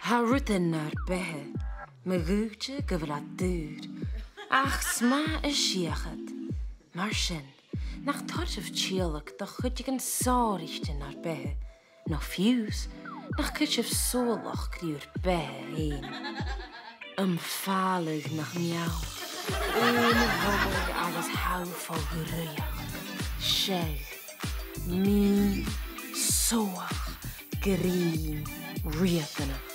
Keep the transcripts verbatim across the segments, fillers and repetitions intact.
Tha rudan nar beatha, ma dh'fhaodte gu bheil iad daor, ach 's math a sìochad. Mar sin, nach toir sibh tìodhlac do chuideigin sònraichte nar beatha, no fiù 's nach cuir sibh sùil ri ur beatha fhèin. Am fàileadh nach meal, ùine mholaidh agus tha fo dhraoidheachd. Seadh, mì, sothach, grinn, riatanach.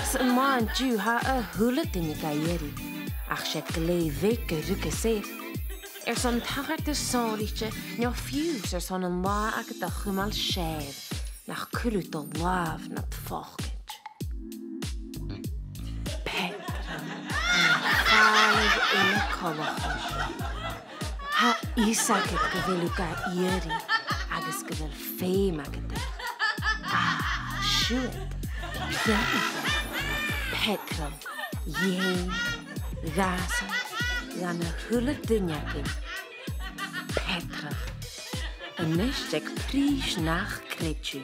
San là an-diugh tha a h-uile duine ga iarraidh, ach 's e glè bheag a ruigeas air. Airson tachartas sònraichte, no fiù 's airson an là agad a chumail sàmhach, nach cuir thu do làmh nad phòcaid. Peadran, am fàileadh uile-choltach. Tha fios agad gu bheil thu ga iarraidh agus gu bheil feum agad air. Ach siud, peadran, peadran, dhèan, dhàsan, dhan a h-uile duine againn. Peadran. A-nis aig prìs nach creid thu.